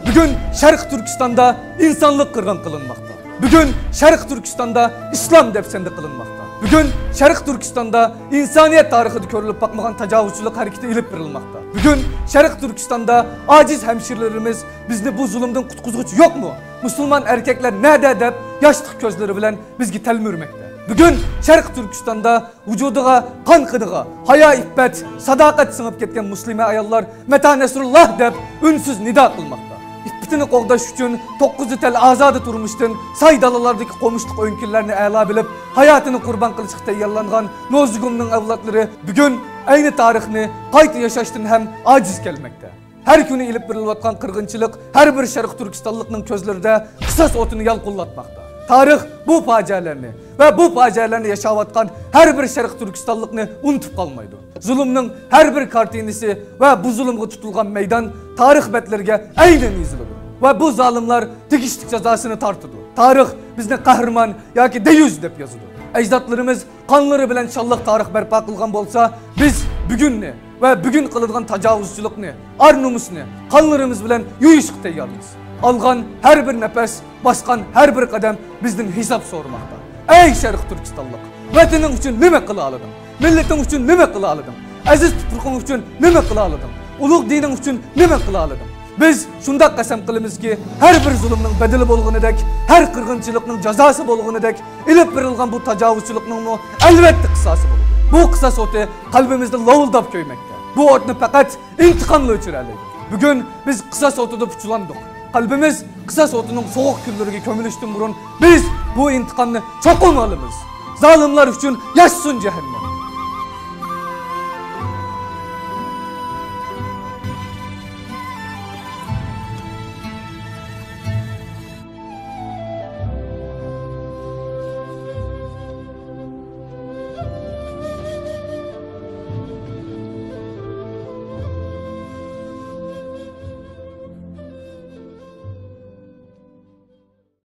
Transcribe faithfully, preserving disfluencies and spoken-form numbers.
بۈگۈن شەرقىي تۈركىستاندا ئىنسانلىق قىرغىن قىلىنماقتا. بۈگۈن شەرقىي تۈركىستاندا ئىسلام دەپسەندە قىلىنماقتا. بۈگۈن شەرقىي تۈركىستاندا ئىنسانىيەت تارىخىدا كۆرۈلۈپ باقمىغان تاجاۋۇزچىلىق ھەرىكىتى ئېلىپ بېرىلماقتا. بۈگۈن شەرقىي تۈركىستاندا ئاجىز ھەمشىرىلىرىمىز بىزنى بۇ زۇلۇمدىن قۇتقۇزغۇچى يوقمۇ؟ مۇسۇلمان ئەركەكلەر نەدە دەپ ياشلىق كۆزلىرى بىلەن بىزگە تەلمۈرمەكتە. بۈگۈن شەرقىي تۈركىستاندا ۋۇجۇدىغا، قان قېنىغا ھايا، ئىپپەت، ساداقەت سىڭىپ كەتكەن مۇسلىمە ئاياللار مەتا نەسرۇللاھ دەپ ئۈنسىز نىدا قىلماقتا. ئىپپىتىنى قوغداش ئۈچۈن توققۇزى تەل ئازادە تۇرمۇشتىن ساي دالىلاردىكى قومۇشلۇق ئۆڭكۈنلەرنى ئەلا بىلىپ، ھاياتىنى قۇربان قىلىشقا تەييارلانغان نوزۇگۇمنىڭ ئەۋلادلىرى بۈگۈن ئەينى تارىخنى قايتا ياشاشتىن ھەم ئاجىز كەلمەكتە. ھەر كۈنى ئېلىپ بېرىلىۋاتقان قىرغىنچىلىق ھەر بىر شەرقىي تۈركىستانلىقنىڭ كۆزلىرىدە قىساس ئوتىنى يالقۇنلاتماقتا. تارىخ بۇ پاجىئەلەرنى ۋە بۇ پاجىئەلەرنى ياشاۋاتقان ھەر بىر شەرقىي تۈركىستانلىقنى ئۇنتۇپ قالمايدۇ. زۇلۇمنىڭ ھەر بىر كارتىنىسى ۋە بۇ زۇلۇمغا تۇتۇلغان مەيدان تارىخ بەتلىرىگە ئەينەن يېزىلىدۇ ۋە بۇ زالىملار تېگىشلىك جازاسىنى تارتىدۇ. تارىخ بىزنى قەھرىمان ياكى دەييۇس دەپ يازىدۇ. ئەجدادلىرىمىز قانلىرى بىلەن شانلىق تارىخ بەرپا قىلغان بولسا، بىز بۈگۈننى ۋە بۈگۈن قىلىدىغان تاجاۋۇزچىلىقنى، ئار-نومۇسنى قانلىرىمىز بىلەن يۇيۇشقا تەييارمىز. ئالغان ھەر بىر نەپەس، باسقان ھەر بىر قەدەم بىزدىن ھېساب سورىماقتا. ئەي شەرقىي تۈركىستانلىق، ۋەتىنىڭ ئۈچۈن نېمە قىلالىدىڭ؟ مىللىتىڭ ئۈچۈن نېمە قىلالىدىڭ؟ ئەزىز تۇپرىقىڭ ئۈچۈن نېمە قىلالىدىڭ؟ ئۇلۇغ دىنىڭ ئۈچۈن نېمە قىلالىدىڭ؟ بىز شۇنداق قەسەم قىلىمىزكى، ھەر بىر زۇلۇمنىڭ بەدىلى بولغىنىدەك، ھەر قىرغىنچىلىقنىڭ جازاسى بولغىنىدەك، ئېلىپ بېرىلغان بۇ تاجاۋۇزچىلىقنىڭمۇ ئەلۋەتتە قىساسى بولىدۇ. بۇ قىساس ئوتى قەلبىمىزدە لاۋۇلداپ كۆيمەكتە. بۇ ئوتنى پەقەت ئىنتىقاملا ئۆچۈرەلەيدۇ. بۈگۈن بىز قىساس ئوتىدا پۇچىلاندۇق. قەلبىمىز قىساس ئوتىنىڭ سوغۇق كۈنلىرىگە كۆمۈلۈشتىن بۇرۇن، بىز بۇ ئىنتىقامنى چوقۇم ئالىمىز. زالىملار ئۈچۈن ياشىسۇن جەھەننەم!